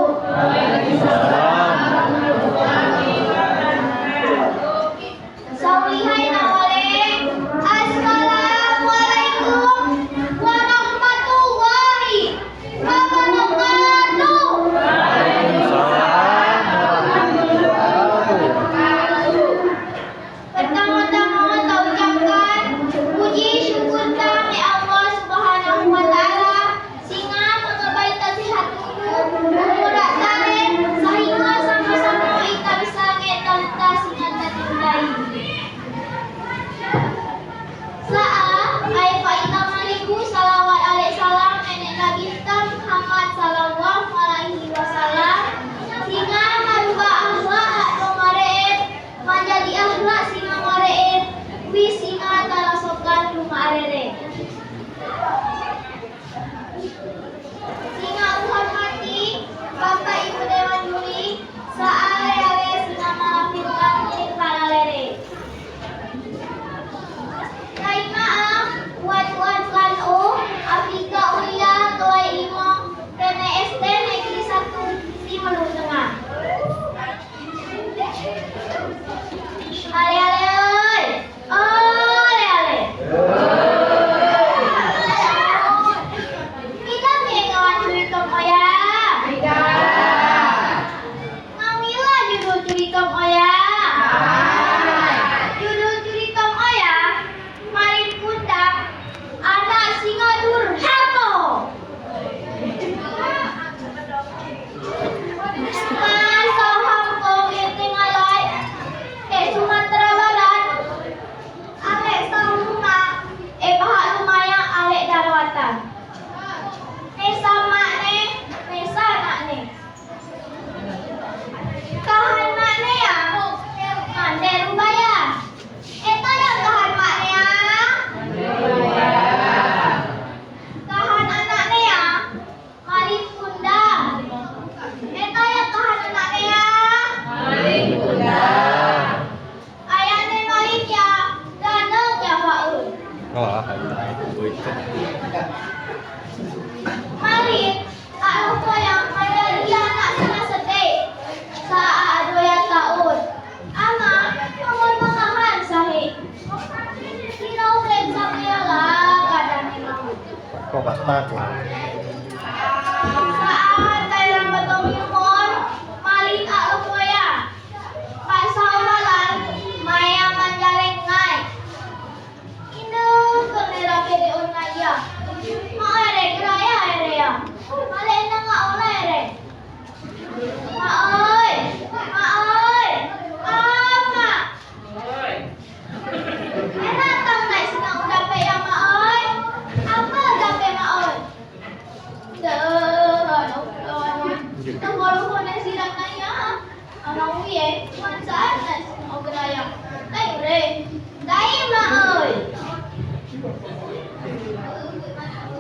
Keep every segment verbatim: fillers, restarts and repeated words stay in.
Waalaikumsalam. Saulihai na wale. Assalamualaikum warahmatullahi wabarakatuh. Waalaikumsalam warahmatullahi wabarakatuh. Pertama-tama ta ucapkan puji syukur ta ni Allah Subhanahu wa Ta'ala, singa mangabai ta sihat tubuh, umur ta lem, sahingga sama-sama ita bisa ngeta ta singa ta cintai. Sa'a, ai pa ita maliku salawat alek salam nene Nabi ta Muhammad sallallahu alaihi wasallam, singa marubah akhlak hak do mare'e, manjadi akhlak singa mare'e, wi singa tarasokan luma arere. Singa uhormati Bapak Ibu Dewan Juri, sa'a lale singa malafirkan cinta lalere. Nai maaf, uan-uan kan o, Afrika Ulia, Kelai Limo, T N S D Negeri Satu, Timur Tengah. Ale-ale oi. Ale-ale. Kita punya kawan curi tong oya. Ngawila judul curi tong oya. Judul curi tong oya, Malin Pundak, anak singa durhaka. Masa hangkong ete ngalai, eh, Sumatera Barat, alek sauruma, eh, baha lumayan alek darawatan. Nesa mak ne, nesa anak ne. Kahan mak ne ya, mande rubaya. Eta ya kahan mak ne ya. Kahan anak ne ya, Malin Kundang. Eta ya kahan anak ne ya. Malin Kundang. Ayah ne Malin ya, ganang ya Faul. Oh, ah, ah, ah, ah. Malin, anak saya menjadi anak saya sedih. Saat dua tahun. Ama, umur mangahan sahi. Kira ulen sampai ala kadang memang. Kok batak lah. Saat saya bertemu umur, Malin anak saya. Pak Sawalan, maya manjalek ngai. Ina, kamera pede on ngai ya. Ma ere, geraya ere ya. Male ina nga ola ere. Ma oi, ma oi, ama. Ena tang nai sina udah pe ya ma oi. Apa udah pe ma oi? Dah, aduh, aduh. Kita baru kena siram nai ya. Anak uye, mansa anak sing ogeraya. Dai ure. Dai ma oi.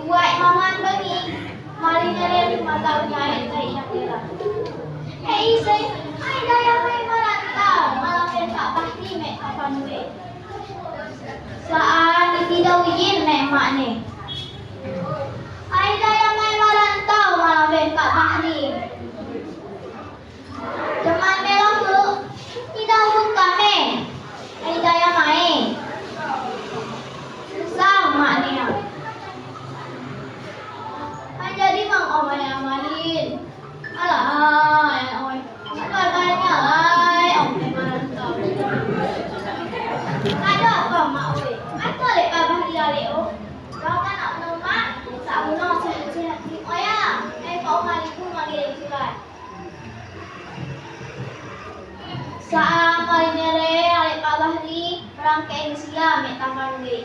Tuai maman bengi. Mari nyere mata uye tai yang era. Hei ise, ai daya mai marantau, malah pentak bahti me kapan we. Saan tidak ujin me mak ne. Ai daya mai marantau, malah pentak bahti. Teman melo tu, tidak buka me. Ai daya mai. Sama nia. Ai jadi mang omai amalin. Alah, ai oi. Apa banyak ai omai marantau. Ada apa mak oi? Atau lek babah dia lek o. Kau kan nak nama, tak guna sehat-sehat ni. Oh ya, ai kau maliku magi surat. Saat malinere alek Pak Bahri, merangke sia me taman we.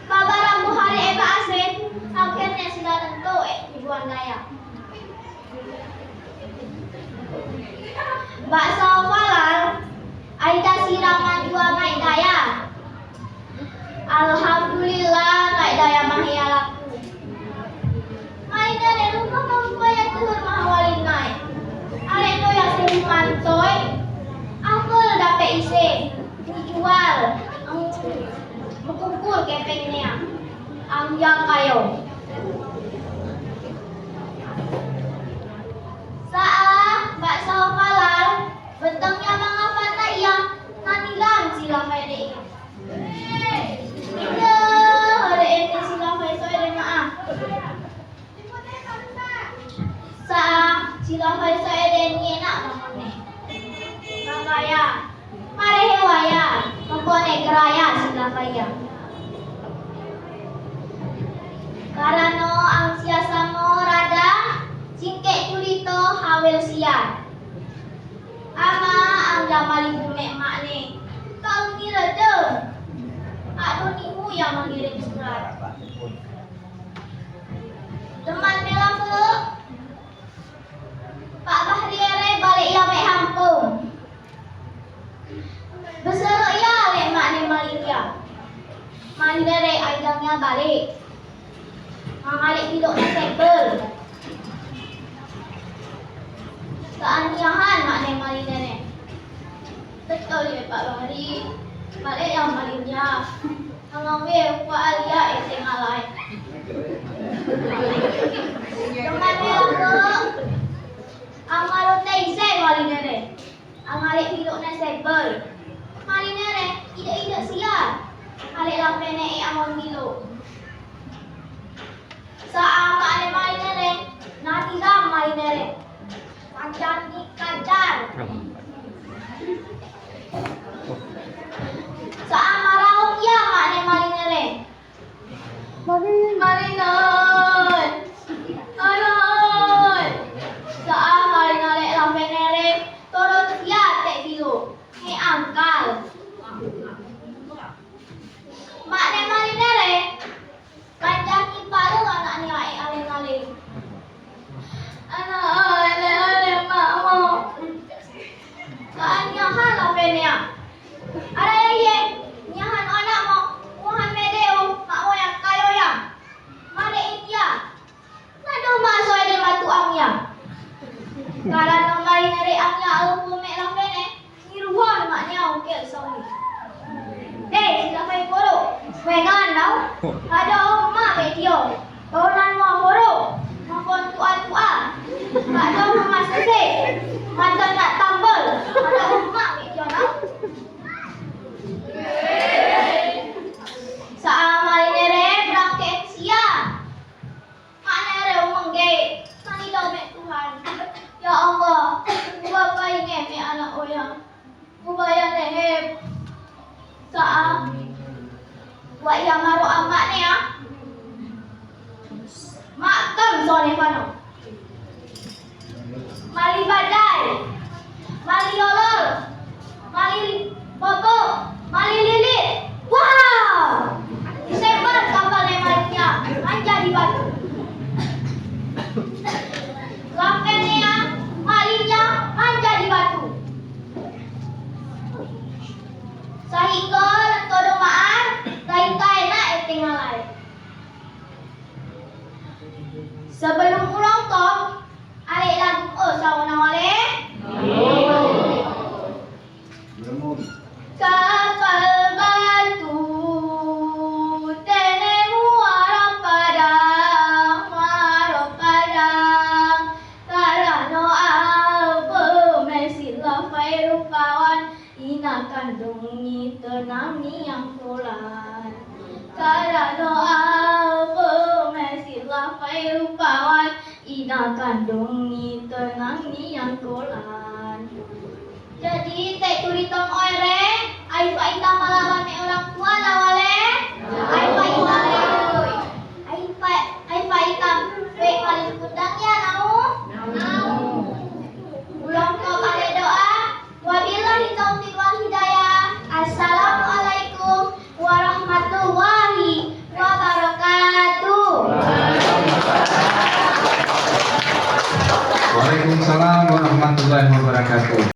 Babarang buhari eba asen, akhirnya sila tentu eh ibuan daya. Bakso falal, aida siraman dua mai daya. Alhamdulillah, ngai daya mahi alaku. Mai dare rumah kamu kaya tuhur mahawalin ngai. Alek doya seruman toy. Apel dape ise. Dijual. Mukukul kepengnya. Ang yang kayo. Sila Faisal Eden ni enak mamane. Kakaya. Mare hewaya. Mempone keraya sila kaya. Karano ang sia samo rada, singke curito hawil sia. Ama ang jamali bume makne. Kau ni rada. Aduh ni mu yang mengirim surat. Teman melambe. Pak Bahri ere balik ia mek hampung. Beserok ia lek mak ne Malia. Malia re aidangnya balik. Mangalik pidok ne sebel. Keaniahan mak ne Malia ne. Betul ya Pak Bahri. Balik yang Malia. Angawe wa alia ete ngalai. Dengan melako. Amaro teise malinere. Angale pilok ne sebel. Malinere, ide-ide sia. Ale lapene e amon milo. Sa amale malinere. Nati dam malinere. Panjang ni kajar. Sa amarau ia mane malinere. Marinai. Anai. Sa marinale lambenere. Torot ia te bilo. He angkal. Mak ne malinere. Kanjaki paru anak ni ai ale ngale. Anak ale ale mak mo. Kaan nyahan lah penea. Ada ya ye. Nyahan anak mo. Muhan medeo mak mo yang kayo ya. Mare india. Nado mak soe de matu ang ya. Karano marinare ang ya au pume lah pene. Niruhon maknya ungkil sawi. Deh, sila fai poro. Wengan nau. Ada oma medio. Kaunan mua poro. Makon tua-tua. Ada oma sese. Mata nak tambal. Ada oma medio nau. Sa malinere berangkat sia. Mana ada umang gay. Kami doa Tuhan. Ya Allah, gua paling ngeme anak oyang. Gua bayar lehep. Saat. Gua iya maro amak ne ya. Makam sone pano. Mali badai, mali olol, mali bobo, mali lilit. Wow! Disembar kapal ne malinya, manja di batu. Lapen ya, malinya manja di batu. Sahinggo lentodo maan, lain kaena eting alai. Sebelum ulang tahun, Alek lagu o sauna wale. Kapal batu tene muara padang, muara padang. Karano apa mesila fai rupawan. Ina kandung ni tenang ni yang kulan. Karano apa mesila fai rupawan. Ina kandung ni tenang ni yang kulan. Jadi te turitong oere, ai faita malawan me orang tua lawale. Ai faita le. Ai fa ai faita we paling kudang ya nau. Ulang kau pake doa. Wabillahi taufiq wal hidayah. Assalamualaikum warahmatullahi wabarakatuh. Waalaikumsalam warahmatullahi wabarakatuh.